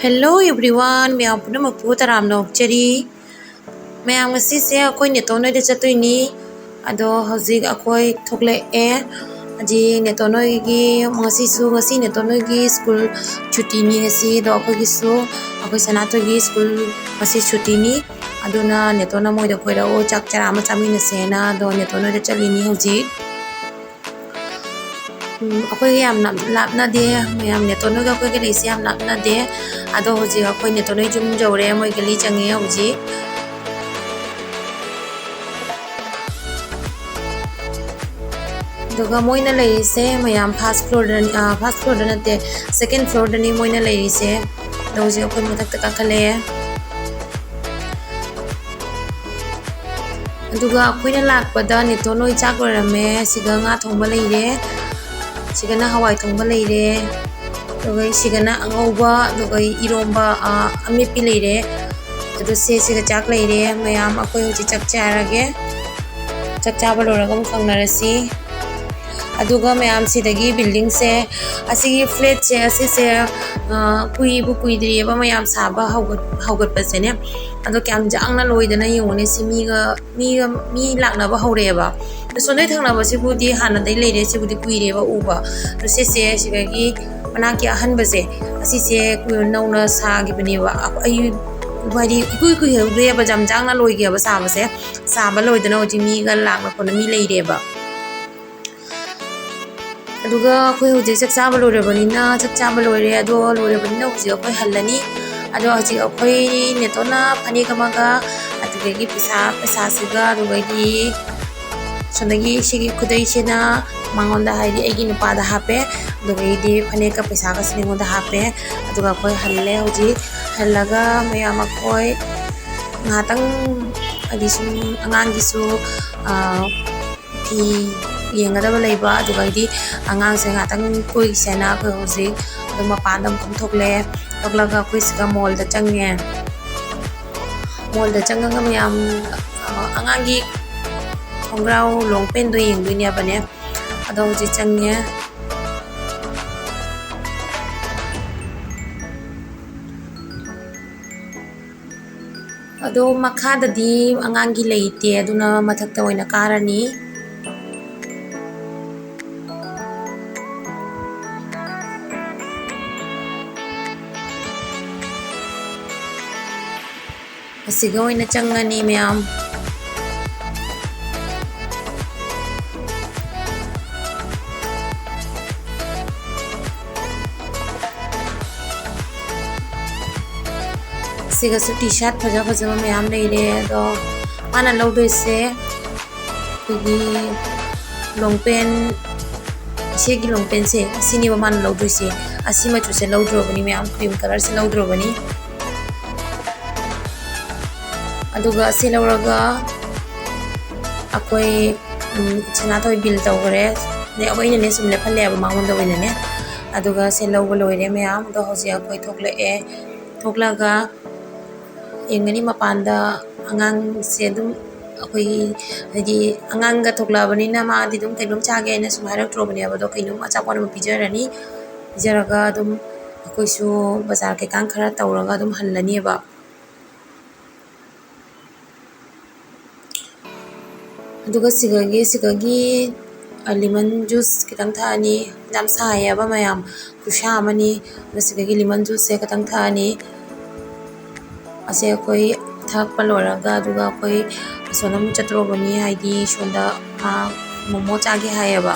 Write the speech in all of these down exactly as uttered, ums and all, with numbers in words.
Hello everyone, ꯃꯌꯥꯝ ꯄꯨꯝꯅꯃꯛꯄꯨ ꯇꯔꯥꯝꯅ ꯑꯣꯛꯆꯔꯤ꯫ ꯃꯌꯥꯝ, ꯉꯁꯤꯁꯦ ꯑꯩꯈꯣꯏ ꯅꯦꯇꯣꯟ ꯍꯣꯏꯗ ꯆꯠꯇꯣꯏꯅꯤ꯫ ꯑꯗꯣ ꯍꯧꯖꯤꯛ ꯑꯩꯈꯣꯏ ꯊꯣꯛꯂꯛꯑꯦ꯫ ꯍꯧꯖꯤꯛ ꯅꯦꯇꯣꯟ ꯍꯣꯏꯒꯤ ꯉꯁꯤꯁꯨ, ꯉꯁꯤ ꯅꯦꯇꯣꯟ ꯍꯣꯏꯒꯤ ꯁ꯭ꯀꯨꯜ ꯁꯨꯇꯤꯅꯤ ꯉꯁꯤ꯫ ꯑꯗꯣ ꯑꯩꯈꯣꯏꯒꯤꯁꯨ, ꯑꯩꯈꯣꯏ ꯁꯅꯥꯊꯣꯏꯒꯤ ꯁ꯭ꯀꯨꯜ ꯉꯁꯤ ꯁꯨꯇꯤꯅꯤ꯫ ꯑꯗꯨꯅ ꯅꯦꯇꯣꯟꯅ ꯃꯣꯏꯗ ꯀꯣꯏꯔꯛꯑꯣ, ꯆꯥꯛ ꯆꯔꯥ ꯑꯃ ꯆꯥꯃꯤꯟꯅꯁꯦꯅ꯫ ꯑꯗꯣ ꯅꯦꯇꯣꯟ ꯍꯣꯏꯗ ꯆꯠꯂꯤꯅꯤ ꯍꯧꯖꯤꯛ꯫ ꯎꯝ, ꯑꯩꯈꯣꯏꯒ ꯌꯥꯝ ꯂꯥꯞ-, ꯂꯥꯞꯅꯗꯦ ꯃꯌꯥꯝ, ꯅꯦꯇꯣꯟ ꯍꯣꯏꯒ ꯑꯩꯈꯣꯏꯒ ꯂꯩꯁꯦ ꯌꯥꯝ ꯂꯥꯞꯅꯗꯦ꯫ ꯑꯗꯣ ꯍꯧꯖꯤꯛ ꯑꯩꯈꯣꯏ ꯅꯦꯇꯣꯟ ꯍꯣꯏ ꯌꯨꯝ ꯌꯧꯔꯦ, ꯃꯣꯏ ꯒꯂꯤ ꯆꯪꯉꯦ ꯍꯧꯖꯤꯛ꯫ ꯑꯗꯨꯒ ꯃꯣꯏꯅ ꯂꯩꯔꯤꯁꯦ ꯃꯌꯥꯝ first floorꯗꯅꯤ, ꯑ, first floorꯗ ꯅꯠꯇꯦ, second floorꯗꯅꯤ ꯃꯣꯏꯅ ꯂꯩꯔꯤꯁꯦ꯫ ꯑꯗꯣ ꯍꯧꯖꯤꯛ ꯑꯩꯈꯣꯏ ꯃꯊꯛꯇ ꯀꯥꯈꯠꯂꯛꯑꯦ꯫ ꯑꯗꯨꯒ ꯑꯩꯈꯣꯏꯅ ꯂꯥꯛꯄꯗ ꯅꯦꯇꯣꯟ ꯍꯣꯏ ꯆꯥꯛ ꯂꯣꯏꯔꯝꯃꯦ꯫ ꯁꯤꯒ ꯉꯥ ꯊꯣꯡꯕ ꯂꯩꯔꯦ, ꯁꯤꯒꯅ ꯍꯋꯥꯏ ꯊꯣꯡꯕ ꯂꯩꯔꯦ, ꯑꯗꯨꯒ ꯁꯤꯒꯅ ꯑꯉꯧꯕ, ꯑꯗꯨꯒ ꯏꯔꯣꯝꯕ, ꯑ, ꯑꯃꯦꯠꯄꯤ ꯂꯩꯔꯦ꯫ ꯑꯗꯨ ꯁꯦ, ꯁꯤꯒ ꯆꯥꯛ ꯂꯩꯔꯦ꯫ ꯃꯌꯥꯝ, ꯑꯩꯈꯣꯏ ꯍꯧꯖꯤꯛ ꯆꯥꯛ ꯆꯥꯔꯒꯦ꯫ ꯆꯥꯛ ꯆꯥꯕ ꯂꯣꯏꯔꯒ ꯑꯃꯨꯛ ꯐꯪꯅꯔꯁꯤ꯫ ꯑꯗꯨꯒ ꯃꯌꯥꯝ, ꯁꯤꯗꯒꯤ buildingꯁꯦ, ꯑꯁꯤꯒꯤ flatꯁꯦ, ꯑꯁꯤꯁꯦ, ꯑ, ꯀꯨꯏꯕꯨ ꯀꯨꯏꯗ꯭ꯔꯤꯑꯕ ꯃꯌꯥꯝ ꯁꯥꯕ ꯍꯧꯒꯠ-, ꯍꯧꯒꯠꯄꯁꯦꯅꯦ꯫ ꯑꯗꯣ ꯀꯌꯥꯝ ꯌꯥꯡꯅ ꯂꯣꯏꯗꯅ ꯌꯦꯡꯉꯨꯅꯦ꯫ ꯁꯤ ꯃꯤꯒ, ꯃꯤꯒ, ꯃꯤ ꯂꯥꯛꯅꯕ ꯍꯧꯔꯛꯑꯦꯕ꯫ ꯑꯗꯣ ꯁꯣꯝꯗꯩ ꯊꯪꯅꯕꯁꯤꯕꯨꯗꯤ ꯍꯥꯟꯅꯗꯩ ꯂꯩꯔꯦ, ꯁꯤꯕꯨꯗꯤ ꯀꯨꯏꯔꯦꯕ ꯎꯕ꯫ ꯑꯗꯣ ꯁꯤꯁꯦ, ꯁꯤꯗꯒꯤ ꯃꯅꯥꯛꯀꯤ ꯑꯍꯟꯕꯁꯦ, ꯑꯁꯤꯁꯦ ꯀꯨꯏ-, ꯅꯧꯅ ꯁꯥꯈꯤꯕꯅꯦꯕ꯫ ꯑꯩ, ꯍꯥꯏꯗꯤ ꯏꯀꯨꯏ ꯀꯨꯏꯍꯧꯗꯦꯕ, ꯌꯥꯝ ꯌꯥꯡꯅ ꯂꯣꯏꯒꯤꯑꯕ ꯁꯥꯕꯁꯦ꯫ ꯁꯥꯕ ꯂꯣꯏꯗꯅ ꯍꯧꯖꯤꯛ ꯃꯤꯒ ꯂꯥꯛꯅ ꯈꯣꯠꯅ ꯃꯤ ꯂꯩꯔꯦꯕ꯫ ꯑꯗꯨꯒ ꯑꯩꯈꯣꯏ ꯍꯧꯖꯤꯛ ꯆꯥꯛ ꯆꯥꯕ ꯂꯣꯏꯔꯕꯅꯤꯅ, ꯆꯥꯛ ꯆꯥꯕ ꯂꯣꯏꯔꯦ, ꯑꯗꯣ ꯂꯣꯏꯔꯕꯅꯤꯅ ꯍꯧꯖꯤꯛ ꯑꯩꯈꯣꯏ ꯍꯜꯂꯅꯤ꯫ ꯑꯗꯣ ꯍꯧꯖꯤꯛ ꯑꯩꯈꯣꯏ ꯅꯦꯇꯣꯟꯅ ꯐꯅꯦꯛ ꯑꯃꯒ, ꯑꯗꯨꯗꯒꯤ ꯄꯩꯁꯥ, ꯄꯩꯁꯥꯁꯤꯒ, ꯑꯗꯨꯗꯒꯤ ꯁꯣꯝꯗꯒꯤ ꯁꯤꯒꯤ ꯈꯨꯗꯩꯁꯤꯅ ꯃꯉꯣꯟꯗ, ꯍꯥꯏꯗꯤ ꯑꯩꯒꯤ ꯅꯨꯄꯥꯗ ꯍꯥꯞꯄꯦ, ꯑꯗꯨꯗꯒꯤꯗꯤ ꯐꯅꯦꯛꯀ ꯄꯩꯁꯥꯒꯁꯤꯅ ꯑꯩꯉꯣꯟꯗ ꯍꯥꯞꯄꯦ꯫ ꯑꯗꯨꯒ ꯑꯩꯈꯣꯏ ꯍꯜꯂꯦ꯫ ꯍꯧꯖꯤꯛ ꯍꯜꯂꯒ ꯃꯌꯥꯝ ꯑꯩꯈꯣꯏ ꯉꯥꯏꯍꯥꯛꯇꯪ, ꯍꯥꯏꯗꯤ ꯁꯨꯝ ꯑꯉꯥꯡꯒꯤꯁꯨ, ꯑꯥ, ꯐꯤ ꯌꯦꯡꯒꯗꯕ ꯂꯩꯕ, ꯑꯗꯨꯒꯩꯗꯤ ꯑꯉꯥꯡꯁꯦ ꯉꯥꯛꯇꯪ ꯀꯣꯏꯈꯤꯁꯦꯅ ꯑꯩꯈꯣꯏ ꯍꯧꯖꯤꯛ ꯑꯗꯨꯝ ꯃꯄꯥꯟꯗ ꯑꯃꯨꯛꯇꯪ ꯊꯣꯛꯂꯛꯑꯦ꯫ ꯊꯣꯛꯂꯒ ꯑꯩꯈꯣꯏ ꯁꯤꯗ mallꯗ ꯆꯪꯉꯦ꯫ Mallꯗ ꯆꯪꯉꯒ ꯃꯌꯥꯝ, ꯑ, ꯑꯉꯥꯡꯒꯤ ꯈꯣꯡꯒ꯭ꯔꯥꯎ long pantꯗꯣ ꯌꯦꯡꯗꯣꯏꯅꯦꯕꯅꯦ꯫ ꯑꯗꯣ ꯍꯧꯖꯤꯛ ꯆꯪꯉꯦ꯫ ꯑꯗꯣ ꯃꯈꯥꯗꯗꯤ ꯑꯉꯥꯡꯒꯤ ꯂꯩꯇꯦ, ꯑꯗꯨꯅ ꯃꯊꯛꯇ ꯑꯣꯏꯅ ꯀꯥꯔꯅꯤ꯫ ꯑꯁꯤꯒ ꯑꯣꯏꯅ ꯆꯪꯉꯅꯤ ꯃꯌꯥꯝ꯫ ꯁꯤꯒꯁꯨ ꯇꯤ ꯁꯥꯔꯠ ꯐꯖ ꯐꯖꯕ ꯃꯌꯥꯝ ꯂꯩꯔꯦ꯫ ꯑꯗꯣ ꯃꯥꯅ ꯂꯧꯗꯣꯏꯁꯦ ꯑꯩꯈꯣꯏꯒꯤ ꯂꯣꯡꯄꯦꯟ, ꯏꯆꯦꯒꯤ ꯂꯣꯡꯄꯦꯟꯁꯦ ꯑꯁꯤꯅꯦꯕ ꯃꯥꯅ ꯂꯧꯗꯣꯏꯁꯦ꯫ ꯑꯁꯤ ꯃꯆꯨꯁꯦ ꯂꯧꯗ꯭ꯔꯕꯅꯤ ꯃꯌꯥꯝ, ꯀ꯭ꯔꯤꯝ ꯀꯂꯔꯁꯦ ꯂꯧꯗ꯭ꯔꯕꯅꯤ꯫ ꯑꯗꯨꯒ ꯑꯁꯤ ꯂꯧꯔꯒ ꯑꯩꯈꯣꯏ, ꯎꯝ, ꯁꯅꯥꯊꯣꯏ ꯕꯤꯜ ꯇꯧꯈ꯭ꯔꯦ꯫ ꯑꯗꯩ ꯑꯩꯈꯣꯏꯅꯅꯦ ꯁꯨꯝ ꯂꯦꯞꯍꯜꯂꯦꯕ ꯃꯉꯣꯟꯗ ꯑꯣꯏꯅꯅꯦ꯫ ꯑꯗꯨꯒ ꯁꯤ ꯂꯧꯕ ꯂꯣꯏꯔꯦ ꯃꯌꯥꯝ꯫ ꯑꯗꯣ ꯍꯧꯖꯤꯛ ꯑꯩꯈꯣꯏ ꯊꯣꯛꯂꯛꯑꯦ꯫ ꯊꯣꯛꯂꯛꯑꯒ ꯌꯦꯡꯒꯅꯤ ꯃꯄꯥꯟꯗ ꯑꯉꯥꯡꯁꯦ ꯑꯗꯨꯝ ꯑꯩꯈꯣꯏꯒꯤ, ꯍꯥꯏꯗꯤ, ꯑꯉꯥꯡꯒ ꯊꯣꯛꯂꯛꯑꯕꯅꯤꯅ ꯃꯥꯗꯤ ꯑꯗꯨꯝ ꯀꯩꯅꯣꯝ ꯆꯥꯒꯦ ꯍꯥꯏꯅ ꯁꯨꯝ ꯍꯥꯏꯔꯛꯇ꯭ꯔꯣꯕꯅꯦꯕ꯫ ꯑꯗꯣ ꯀꯩꯅꯣꯝ ꯑꯆꯥꯄꯣꯠ ꯑꯃ ꯄꯤꯖꯔꯅꯤ꯫ ꯄꯤꯖꯔꯒ ꯑꯗꯨꯝ ꯑꯩꯈꯣꯏꯁꯨ ꯕꯖꯥꯔ ꯀꯩꯀꯥ ꯈꯔ ꯇꯧꯔꯒ ꯑꯗꯨꯝ ꯍꯜꯂꯅꯦꯕ꯫ ꯑꯗꯨꯒ ꯁꯤꯒꯒꯤ, ꯁꯤꯒꯒꯤ, ꯑ, lemon juice ꯈꯤꯇꯪ ꯊꯛꯑꯅꯤ꯫ ꯌꯥꯝ ꯁꯥꯏꯌꯦꯕ ꯃꯌꯥꯝ, ꯈꯨꯠꯁꯥ ꯑꯃꯅꯤ꯫ ꯑꯗꯣ ꯁꯤꯒꯒꯤ lemon juiceꯁꯦ ꯈꯤꯇꯪ ꯊꯛꯑꯅꯤ꯫ ꯑꯁꯦ ꯑꯩꯈꯣꯏ ꯊꯛꯄ ꯂꯣꯏꯔꯒ, ꯑꯗꯨꯒ ꯑꯩꯈꯣꯏ ꯑꯁꯣꯝꯗ ꯑꯃꯨꯛ ꯆꯠꯇ꯭ꯔꯣꯕꯅꯤ, ꯍꯥꯏꯗꯤ ꯁꯣꯝꯗ ꯃꯥ ꯃꯣꯃꯣ ꯆꯥꯒꯦ ꯍꯥꯏꯌꯦꯕ꯫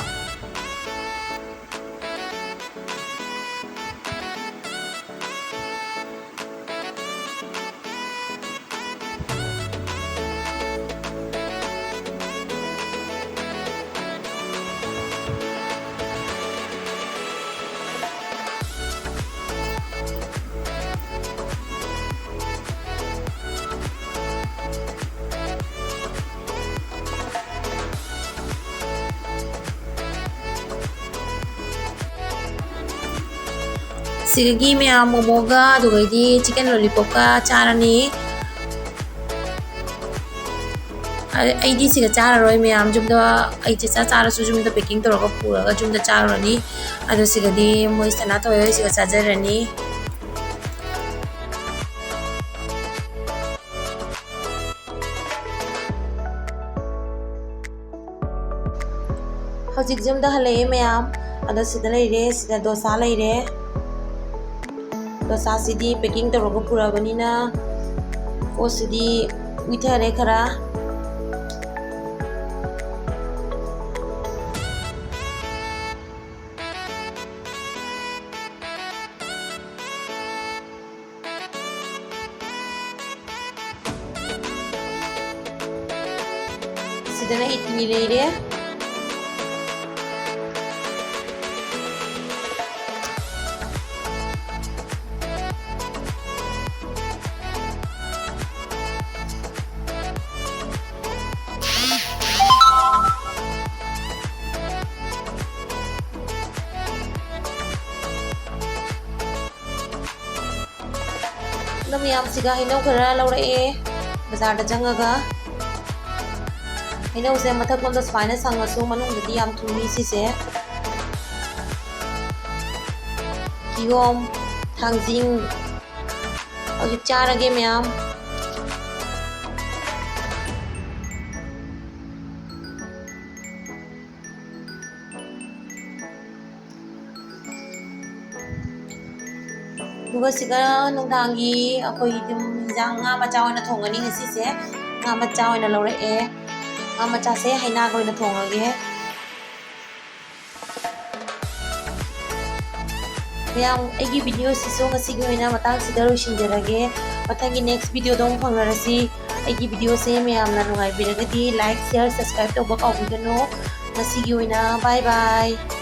ꯁꯤꯗꯒꯤ ꯃꯌꯥꯝ ꯃꯣꯃꯣꯒ ꯑꯗꯨꯗꯩꯗꯤ chicken lollipopꯀ ꯆꯥꯔꯅꯤ꯫ ꯑ-, ꯑꯩꯗꯤ ꯁꯤꯒ ꯆꯥꯔꯔꯣꯏ ꯃꯌꯥꯝ, ꯌꯨꯝꯗ ꯑꯩ ꯆꯦꯆꯥ ꯆꯥꯔꯁꯨ ꯌꯨꯝꯗ packing ꯇꯧꯔꯒ ꯄꯨꯔꯒ ꯌꯨꯝꯗ ꯆꯥꯔꯨꯔꯅꯤ꯫ ꯑꯗꯣ ꯁꯤꯒꯗꯤ ꯃꯣꯏ ꯁꯅꯥꯊꯣꯏ ꯍꯣꯏ ꯁꯤꯒ ꯆꯥꯖꯔꯅꯤ꯫ ꯍꯧꯖꯤꯛ ꯌꯨꯝꯗ ꯍꯜꯂꯛꯑꯦ ꯃꯌꯥꯝ꯫ ꯑꯗꯣ ꯁꯤꯗ ꯂꯩꯔꯦ, ꯁꯤꯗ ꯗꯣꯁꯥ ꯂꯩꯔꯦ꯫ ꯗꯣꯁꯥꯁꯤꯗꯤ packing ꯇꯧꯔꯒ ꯄꯨꯔꯛꯑꯕꯅꯤꯅ ꯄꯣꯠꯁꯤꯗꯤ ꯎꯏꯊꯔꯦ ꯈꯔ꯫ ꯁꯤꯗꯅ ꯏꯗꯂꯤ ꯂꯩꯔꯦ꯫ ꯑꯗꯣ ꯃꯌꯥꯝꯁꯤꯒ ꯍꯩꯅꯧ ꯈꯔ ꯂꯧꯔꯛꯑꯦ ꯕꯖꯥꯔꯗ ꯆꯪꯉꯒ꯫ ꯍꯩꯅꯧꯁꯦ ꯃꯊꯛꯂꯣꯝꯗ ꯁꯨꯃꯥꯏꯅ ꯁꯪꯉꯁꯨ ꯃꯅꯨꯡꯗꯗꯤ ꯌꯥꯝ ꯊꯨꯝꯃꯤ ꯁꯤꯁꯦ꯫ ꯀꯤꯍꯣꯝ, ꯊꯥꯡꯖꯤꯡ꯫ ꯍꯧꯖꯤꯛ ꯆꯥꯔꯒꯦ ꯃꯌꯥꯝ꯫ ꯑꯗꯨꯒ ꯁꯤꯒ ꯅꯨꯡꯗꯥꯡꯒꯤ ꯑꯩꯈꯣꯏ ꯑꯗꯨꯝ ꯏꯟꯖꯥꯡ, ꯉꯥ ꯃꯆꯥ ꯑꯣꯏꯅ ꯊꯣꯡꯒꯅꯤ ꯉꯁꯤꯁꯦ꯫ ꯉꯥ ꯃꯆꯥ ꯑꯣꯏꯅ ꯂꯧꯔꯛꯑꯦ꯫ ꯉꯥ ꯃꯆꯥꯁꯦ ꯍꯩꯅꯥꯒ ꯑꯣꯏꯅ ꯊꯣꯡꯉꯒꯦ꯫ ꯃꯌꯥꯝ, ꯑꯩꯒꯤ video ꯁꯤꯁꯨ ꯉꯁꯤꯒꯤ ꯑꯣꯏꯅ ꯃꯇꯥꯡꯁꯤꯗ ꯂꯣꯏꯁꯤꯟꯖꯔꯒꯦ꯫ ꯃꯊꯪꯒꯤ next video ꯗ ꯑꯃꯨꯛ ꯐꯪꯅꯔꯁꯤ꯫ ꯑꯩꯒꯤ video ꯁꯦ ꯃꯌꯥꯝꯅ ꯅꯨꯡꯉꯥꯏꯕꯤꯔꯒꯗꯤ like, share, subscribe ꯇꯧꯕ ꯀꯥꯎꯕꯤꯒꯅꯨ꯫ ꯉꯁꯤꯒꯤ ꯑꯣꯏꯅ bye bye꯫